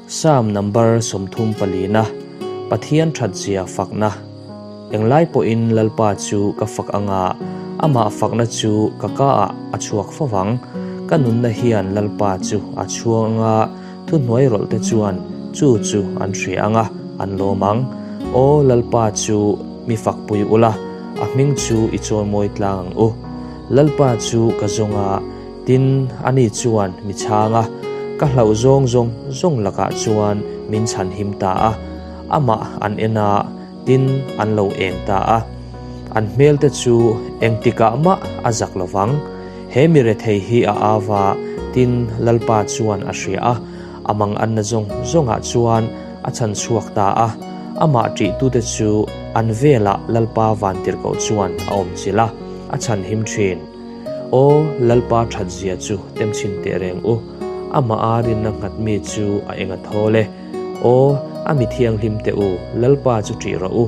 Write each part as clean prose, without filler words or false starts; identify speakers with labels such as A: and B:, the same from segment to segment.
A: Psalm number 34 na, Pathian thatzia fakna. Englai pawhin Lalpa chu ka fak anga, amah fakna chu ka ka ah a chhuak fo vang. Ka nunna hian Lalpa chu a chhuang anga, thuhnuai rawlh te chuan chu chu an hria anga, an lawm ang. Aw Lalpa chu mi fakpui ula, a hming chu i chawimawi tlang ang u. Lalpa chu ka zawng a, tin ani chuan mi chhang a, ka hlauh zawng zawng zawng lakah chuan min chhanhim ta a. Amah an en a, tin an lo eng ta a. An hmelte chu engtikah mah a zak lo vang. He mi rethei hi a au a, tin Lalpa chuan a hria a, a manganna zawng zawngah chuan a chhan chhuak ta a. Amah ṭihtute chu an velah Lalpa vantirhkoh chuan a awm chilh a, a chhan him ṭhin. Aw, Lalpa ṭhatzia chu temchhin teh reng u, amah a rinna nghat mi chu a eng a thawl e. Aw, a mi thianghlim teh u, Lalpa chu ṭih rawh u.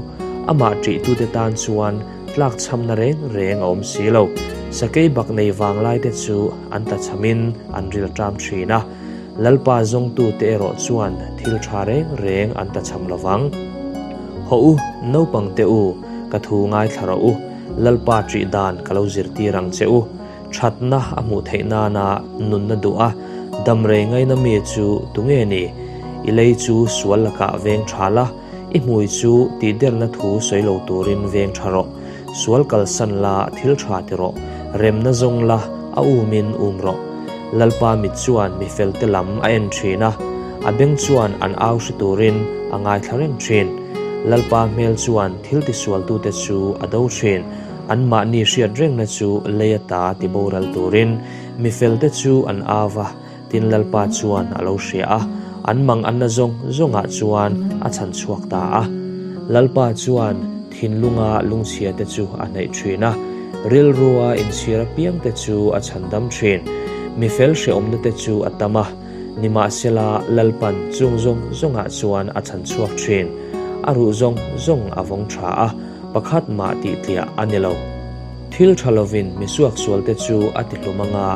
A: Amah ṭihtute tan chuan tlakchhamna reng reng a awm si lo. Sakei bak nei vanglaite chu an tlachhamin an ril ṭam ṭhin a. Lalpa zawngtute erawh chuan thil ṭha reng reng an tlachham lo vang. Hawh u, naupang teh u, ka thu ngaithla rawh u. Lalpa ṭih dan ka lo zirtir ang che u. Thatna a hmuh theih nana nunna duh a, damrei ngaina mi chu tunge ni? I lei chu sual lakah veng tha la, i hmui chu tihderna thu sawi lo turin veng tha rawh. Sual kalsan la, thil tha ti rawh. Remna zawng la, a umin um rawh. Lalpa mit chuan mi felte lam a en thin a, a beng chuan an au hre turin a ngaithla reng thin. Lalpa hmel chuan thil tisualtute chu a do thin. Anmahni hriat rengna chu lei ata ti boral turin mi felte chu an au va, tin Lalpa chuan a lo hria a, an mang anna zawng zawngah chuan a chhan chhuak ta a. Lalpa chuan thinlunga lungchhiate chu a hnaih thin a, rilrua inchhir apiangte chu a chhandam thin. Mi fel hrehawmnate chu a tam a, nimahsela Lalpan chung zawng zawngah chuan a chhan chhuak thin. A ruh zawng zawng a vawng tha a. Pakhat mah tih tliah a ni lo. Thil tha lovin mi suaksualte chu a ti hlum anga,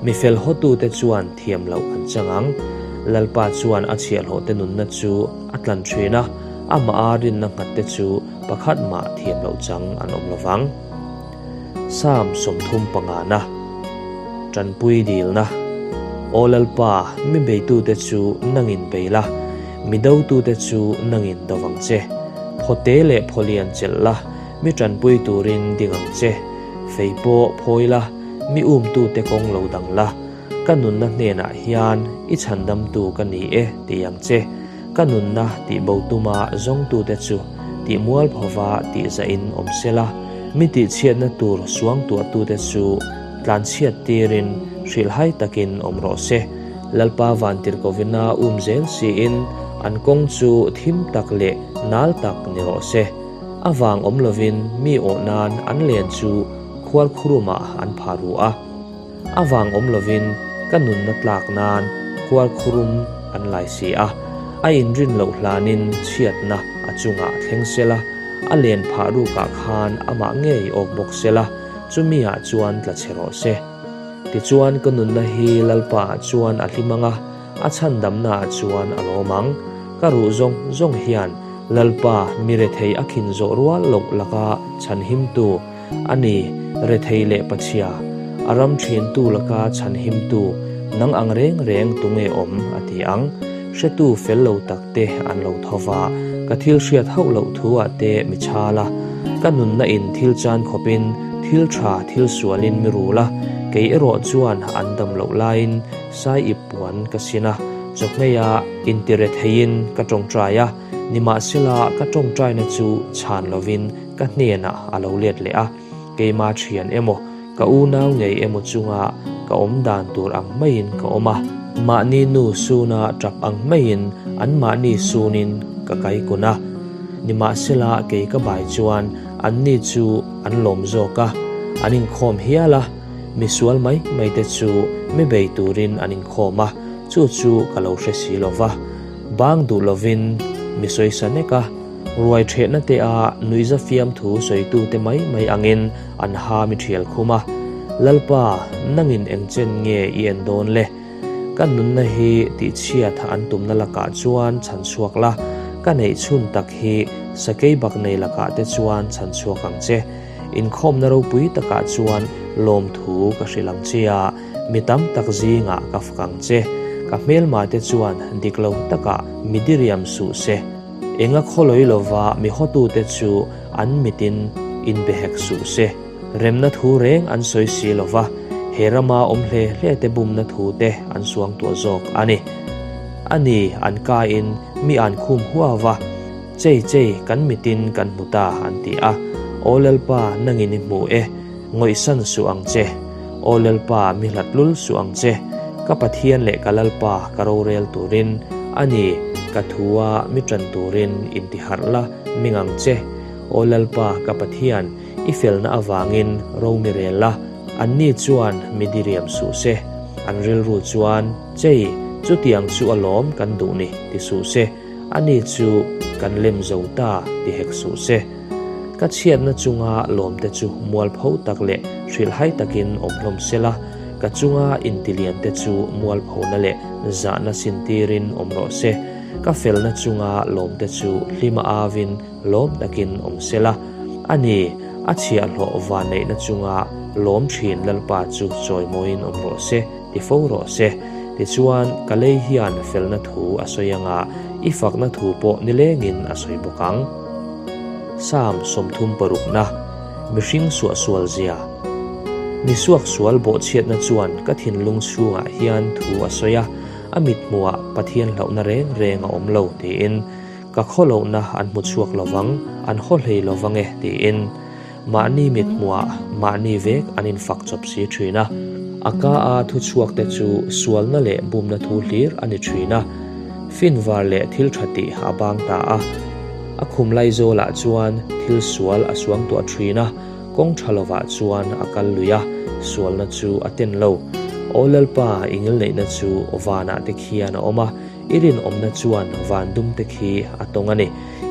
A: mi fel hawtute chuan thiam loh an chang ang. Lalpa chuan a chhiahhlawhte nunna chu a tlan thin a, amah a rinna nghatte chu pakhat mah thiam loh chang an awm lo vang. Psalm 35 na, Tanpui dilna, Aw Lalpa, mi beitute chu nangin bei la, Mi dotute chu nangin do vang che. Phawte leh phawlian chelh la, mi tanpui turin ding ang che. Fei pawh phawi la, mi umtute kawng lo dang la. Ka nunna hnenah hian i chhandamtu ka ni e ti ang che. Ka nunna tihbo tuma zawngtute chu tihmual phawva tihzahin awm se la, mi tihchhiatna tur suangtuahtute chu tlanchhiat tirin hrilhhai takin awm rawh se. Lalpa vantirhkovina um zel siin an kawng chu thim tak leh nal tak ni rawh se. A vang awm lovin mi awh nan an len chu khuarkhurumah an phah ru a. A vang awm lovin ka nunna tlak nan khuarkhurum an lai si a. A inrin loh hlanin chhiatna a chungah thleng sela, a len phah rukah khan amah ngei awk bawk sela, chumi-ah chuan tla chhe rawh se. Tichuan ka nunna hi Lalpa ah chuan a hlim ang a, a chhandamna ah chuan a lawm ang. Ka ruh zawng zawng hian Lalpa mi rethei a khin zawh rual loh laka chhanhimtu a ni, rethei leh pachhia, a ram thiantu laka chhanhimtu nang ang reng reng tunge awm a ti ang. Hretu fel lo tak te an lo tho va, ka thil hriat hauh loh thu ah te mi chhal a, ka nunna in thil chan khawp in thil tha thil sual in mi rul a, kei erawh chuan an dam loh laiin sai ip puan ka sin a, chawhmei a intire thei in ka tawngtai a, nimahsela ka tawngtaina chu chhan lovin ka hnenah a lo let leh a, keima thian emaw Ka unau ngei emaw chunga ka awm dan tur ang maiin ka awm a, mahni nu suna tap ang maiin anmahni sunin ka kai kun a. Nimahsela kei ka bai chuan anni chu an lawm zawk a, an inkhawm hial a, misual mai mai te chu mi bei turin an inkhawm a, chu chu ka lo hre si lo va. Bang duh lovin mi sawisa nek a. Ruai ṭhehna te a nuihza fiamthu sawitute mai mai angin an ha mi ṭhial khum a, Lalpa, nangin eng chen nge i en dawn le? Ka nunna hi tihchhiat an tumna lakah chuan chhan chhuak la, ka neih chhun tak hi sakei bak nei lakah te chuan chhan chhuak ang che. Inkhawmna ropui takah chuan lawmthu ka hrilh ang che a, mi tam tak zingah ka fak ang che. Ka hmelma te chuan dik lo takah mi diriam suh se. Enga khawlawi lova mi hawtute chu an mitin inbehek suh se. Remna thu reng an sawi si lo va, he rama awm hle hle te bumna thu te an suang tuah zawk a ni. A ni, an kain mi an khum hua va, Chei chei, kan mitin kan hmu ta, an ti a. Aw Lalpa, nangin i hmu e, ngawihsan suh ang che. Aw Lalpa, mi hlat lul suh ang che. Ka Pathian leh ka Lalpa ka rorel turin, a ni, ka thua mi ṭan turin intiharh la, ming ang che. Aw Lalpa, ka Pathian, I felna avangin ro mi rel la, anni chuan mi diriam suh se. An rilru chuan, Chei, chutiang chu alawm kan duh ni, ti suh se. Ani chu kan lem zo ta, ti hek suh se. Ka chhiatna chunga lawmte chu mualpho tak leh hrilhhai takin awm hlawm se la, ka chunga intiliante chu mualphona leh zahna sintirin awm rawh se. Ka felna chunga lawmte chu hlima avin Lawm takin awm se la, a ni, a chhiahhlawh vanneihna chunga lawm thin Lalpa chu chawimawiin awm rawh se, ti fo rawh se. Tichuan, ka lei hian felna thu a sawi anga, i fakna thu pawh nilengin a sawi bawk ang. Psalm 36, Mihring suahsual zia. Mi suaksual bawhchhiatna chuan ka thinlung chhungah hian thu a sawi a, a mithmuhah Pathian hlauhna reng reng a awm lo, tiin. Ka khawlohna an hmu chhuak lovang, an haw hlei lovang e, tiin mahni mit hmuah mahni vek an infak chawp si thin a. A ka a thu chhuak te chu sualna leh bumna thu hlir a ni thin a, finvar leh thil tha tih a bang ta a. A khum laizawlah chuan thil sual a suang tuah thin a, kawng tha lovah chuan a kal lui a, sualna chu a ten lo. Aw Lalpa, i ngilneihna chu vanah te khian a awm a, I rinawmna chuan van dumte khi a tawng a ni.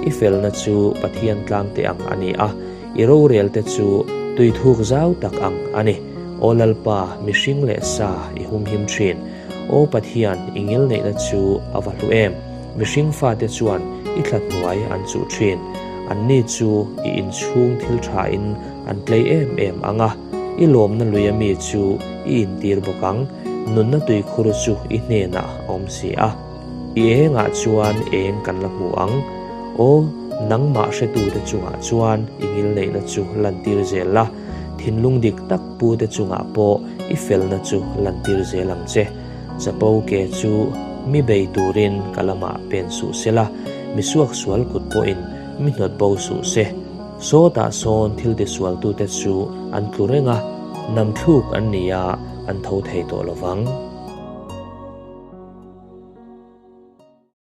A: I felna chu Pathian tlangte ang a ni a, i rorelte chu tuithuk zau tak ang a ni. Aw Lalpa, mihring leh sa i humhim thin. Aw Pathian, i ngilneihna chu a va hlu em! Mihring fate chuan i thla hnuai an chuh thin. Anni chu i inchhung thil thain an tlei em em ang a, i lawmna luia mi chu i intir bawk ang. Nunna tuikhur chu i hnenah a awm si a, i engah chuan eng kan la hmu ang. Aw, nangmah hretute chungah chuan i ngilneihna chu lantir zel la, thinlung dik tak pute chungah pawh i felna chu lantir zel ang che. Chapo ke chu mi bei turin ka lamah pen suh se la, mi suaksual kut pawhin mi hnawt bo suh se. Sawtah sawn thil tisualtute chu an tlu reng a, namthluk an ni a, an tho thei tawh lo vang.